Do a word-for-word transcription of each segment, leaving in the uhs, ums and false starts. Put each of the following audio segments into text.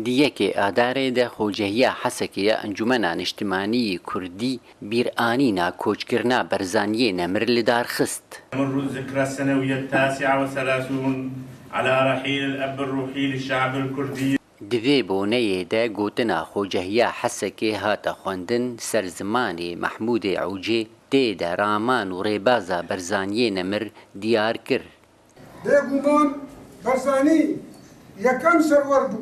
Di yekê Adarê de Xocehiya Hesekê ya Encûmena Niştimanî yê Kurdî bîranîna koçkirina Berzaniyê Nemir li dar xist. تمر الذكرى السنوية التاسعة والثلاثون على رحيل الأب الروحي للشعب الكردي. Di vê boneyê de gotina Xocehiya Hesekê hate xwendin ser zimanê Mehmûdê Ûcê, tê de raman û rêbaza Berzaniyê Nemir diyar kir. Bêguman Barzanî yekem serwer bû.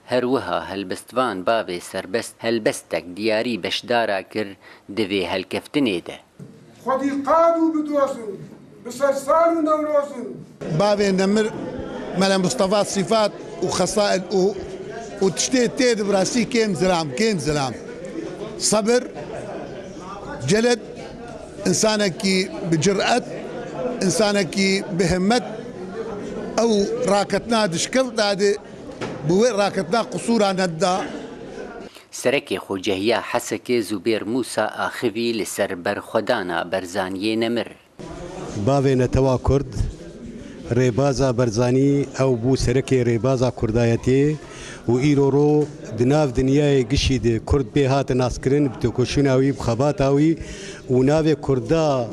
Her wiha helbestvan Bavê Serbest helbestek diyarî beşdara kir di vê helkeftinê de. Xwedî qad û bidozin, bi ser sal û newrozin. Bavê Nemir, Mele Mustafa sifat û xesail û, û tiştê tê di bi rastî kêm zilam, kêm zilam. Sebir, celed, Însanekî bi ciret, însanekî bi himmet, ew raketina di şikil de de bi wê raketina qisûra nedida. Serekê Xocehiya Hesekê Zubêr Mûsa axivî li ser berxwedana Berzaniyê Nemir. Bavê netewa Kurd, rêbaza Berzanî ew bû serekê rêbaza Kurdayetê û îro ro di nav dinyayê gişî de Kurd pê hate naskirin bi têkoşîna wî, bi xebata wî û navê Kurda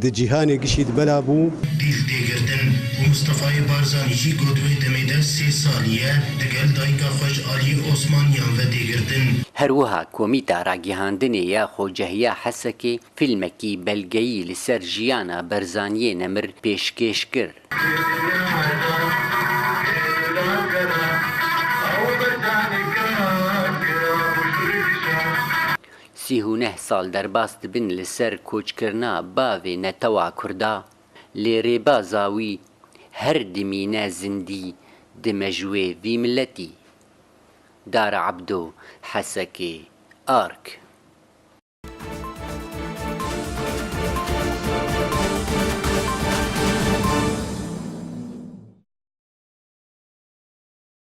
di cîhanê gişî di bela bû. Dîl tê girtin. Mustefayê Barzanî jî got wê demê de sê salî ye digel dayika xwe ji aliyê Osmaniyan ve tê girtin. Her wiha Komîta Ragihandinê ya Xocehiya Hesekê fîlmekî belgeyî li ser jiyana Berzaniyê Nemir pêşkêş kir. Sî û neh sal derbas dibin li ser koçkirina bavê netewa Kurda, lê rêbaza wî her dimîne zindî di mejûyê vî miletî. Dara Ebdo, Hesekê, Ark.